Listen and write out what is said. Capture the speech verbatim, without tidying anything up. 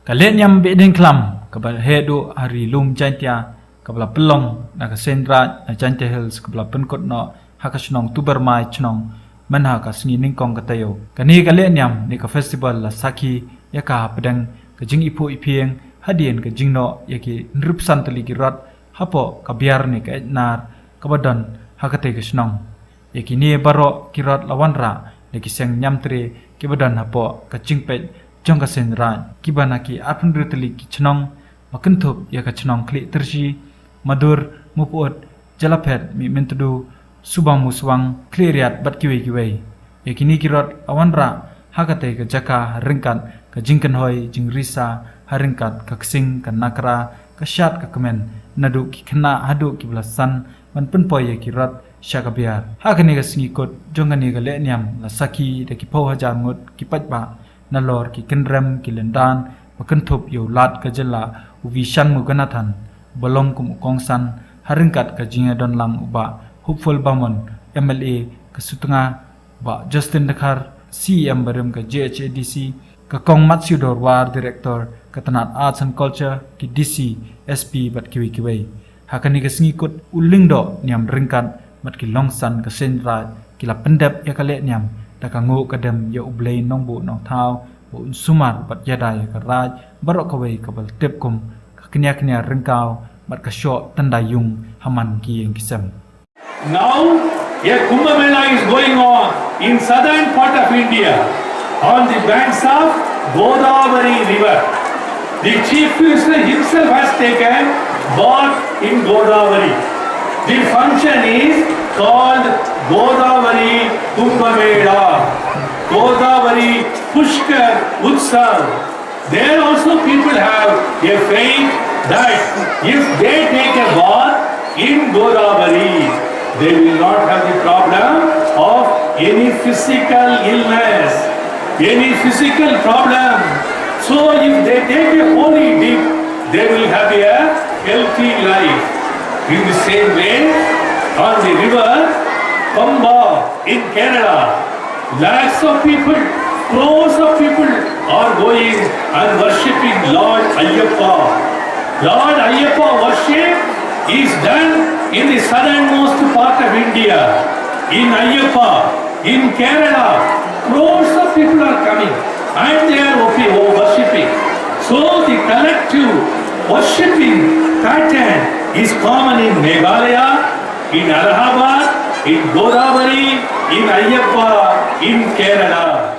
Ka lehniam Behdeiñkhlam kaba heh duh ha Ri Lum Jaiñtia kaba la pynlong na ka Seiñ Raij na Jaiñtia Hills kaba la pynkut noh ha ka shnong Tubermai Chnong mynha ka sngi Nyngkong ka taïew. Kane ka lehniam ne ka festival la sakhi ïa ka hapdeng ka jingiphuh iphieng hadien ka jingnoh ïa ki hynriewphew san tylli ki rot hapoh ka biar ne ka eit nar kaba don ha katei ka shnong. Ïa kine baroh ki rot la wanrah da ki seng niamtre kiba don hapoh ka jingpeit jong ka Seiñ Raij kiba na ki arphew hynriew tylli ki chnong ba kynthup ïa ka chnong Khlieh Tyrshi, Madur, Mawpyut, Jalaphet, Mihmyntdu, Subang Muswang, Khliehriat bad kiwei kiwei. Ïa kine ki rot la wanrah ha katei ka jaka ha ryngkat ka jingkynhoi jingrisa ha ryngkat ka ksing, ka nakra, ka shad, ka kmen, naduh ki khynnah haduh kiba la san ban pynpoi ïa ki rot sha ka biar. Ha kane ka sngi kut jong kane ka lehniam la sakhi da ki phew hajar ngut ki paidbah nalor ki kynrem ki lyndan ba kynthup ïa u Lat ka jylla u V Shanmuganathan ba long kum u kongsan ha ryngkat ka jingïadonlang u Bah Hopeful Bamon, M L A ka Sutnga, Bah Justin Dkhar, C E M barim ka J H A D C, ka Kong Matsiu Dorwar, Director ka tnat Arts and Culture, ki D C, S P bad kiwei kiwei. Ha kane ka sngi kut u lyngdoh niam ryngkat bad ki longsan ka Seiñ Raij ki la pyndep ïa ka lehniam da ka nguh ka dem ïa U Blei Nongbuh Nongthaw ba un sumar bad ïada ïa ka raij baroh kawei kaba la tip kum ka Knia Knia Ryngkaw bad ka shoh tynda ïung ha man ki ïing ki sem. Now, a Kumbh Mela is going on in southern part of India on the banks of Godavari River. The Chief Minister himself has taken bath in Godavari. The function is called Godavari Kumbh Mela, Godavari Pushkar Utsav. There also people have a faith that if they take a bath in Godavari, they will not have the problem of any physical illness, any physical problem. So if they take a holy dip, they will have a healthy life. In the same way, on the river Pamba in Kerala, lakhs of people, crores of people are going and worshipping Lord Ayyappa. Lord Ayyappa worship is done in the southernmost part of India. In Ayyappa, in Kerala, crores of people are coming and they are worshipping. So the collective worshipping pattern is common in Meghalaya, in Allahabad, in Godavari, in Ayyappa, in Kerala.